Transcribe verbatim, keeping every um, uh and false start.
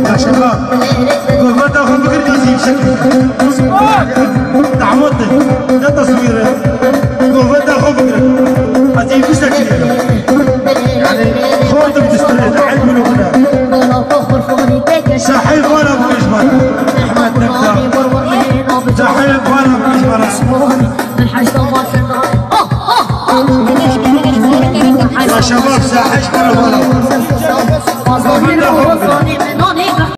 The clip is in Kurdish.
Maşallah. Gurbeta xwe bigir, ez yî şekil. Damat de. Ne tasvîr e? Gurbeta xwe bigir. Ez yî şekil. Yani, xortim diştirê, ne eyb min xwe. Sahil bana bu iş bana. Ahmet Nektar. Sahil bana bu iş bana. يا شباب، ساحش برا برا.